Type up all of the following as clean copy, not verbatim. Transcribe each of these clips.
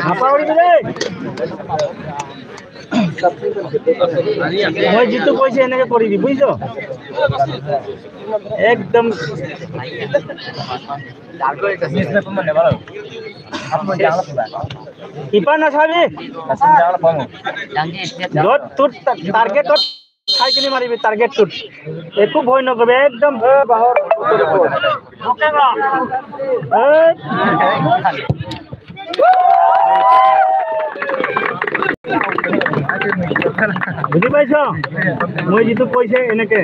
নাপাহৰিবি দেই। মই যিটো কৈছো এনেকে কৰিবি, বুজিছ? একদম ইপাৰ নাচাবি, য'ত তোৰ টাৰ্গেটত চাই কিনি মাৰিবি। টাৰ্গেটটোত একো ভয় নকৰিবি, একদম। বুজি পাইছ? মই যিটো কৈছে এনেকে।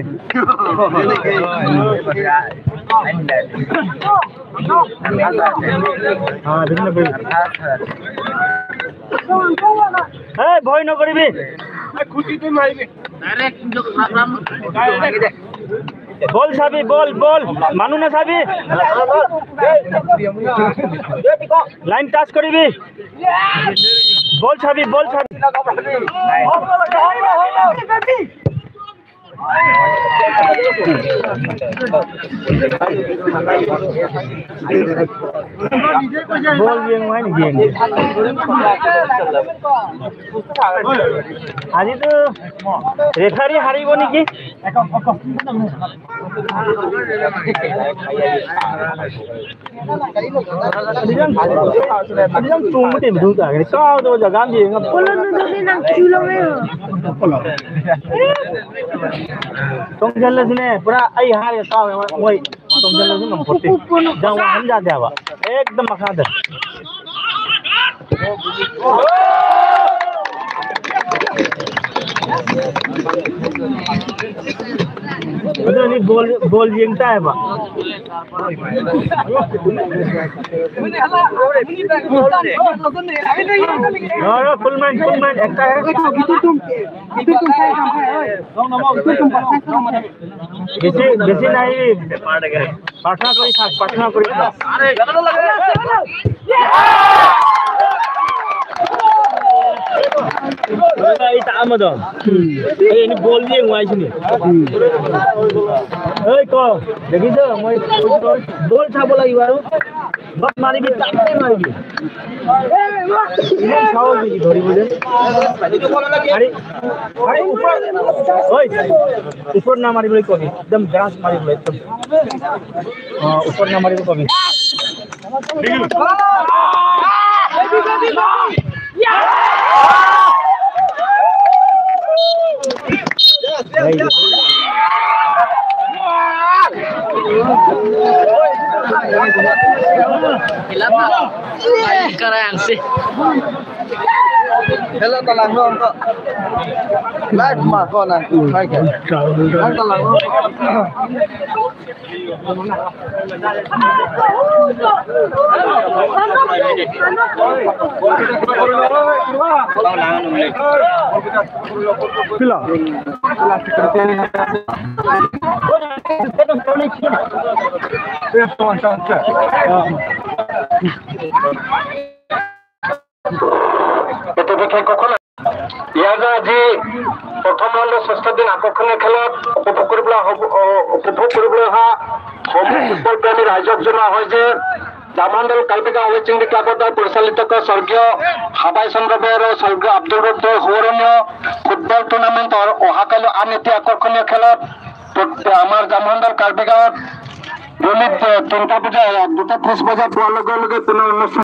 এই ভয় নকৰিবি, বল চাবি, বল বল, মানুহ নাচাবি, লাইন টাচ কৰিবি, বল চাবি, বল চাবি। বল দিয়ে নেকি? আজিতো ৰেফাৰী হাৰিব নেকি? পুৰা এই হাৰে মই একদম মাখা। বল বল জিংটা है। ফুল ম্যান, ফুল ম্যান একটা। বেছি বেছি নাই, প্ৰাৰ্থনা কৰি থাক, প্ৰাৰ্থনা কৰি থাক। দেখিছ, মই বল চাব লাগিব আৰু মাৰিবি, তাতে মাৰিবি। ধৰিব যে ওপৰত নামাৰিবলৈ কবি, একদম গ্ৰাছ মাৰিবলৈ, একদম। অঁ, ওপৰত নামাৰিব কবি। Hello, talang no ko. Live ma ko na. Hai ke. Talang no. ইয়াৰ আজি প্ৰথম ৰাউণ্ডৰ ষষ্ঠ দিন আকৰ্ষণীয় খেলত উপভোগ কৰিবলৈ অহা সমূহ ফুটবল প্ৰেমী ৰাইজক জনোৱা হয় যে জামন্দল কালপিকা ৱেচিংডি ক্লাবৰ দ্বাৰা পৰিচালিত স্বৰ্গীয় হাবাই চন্দ্ৰ বে আৰু স্বৰ্গীয় আব্দুল ৰব্বৰ সোঁৱৰণীয় ফুটবল টুৰ্ণামেণ্টৰ অহাকালি আন এটি আকৰ্ষণীয় খেলত আমাৰ জামন্দল কাৰ্বি গাঁৱত দৈনিক 3টা বজা 2:30 বজাত পোৱাৰ লগে লগে পুনৰ অনুষ্ঠান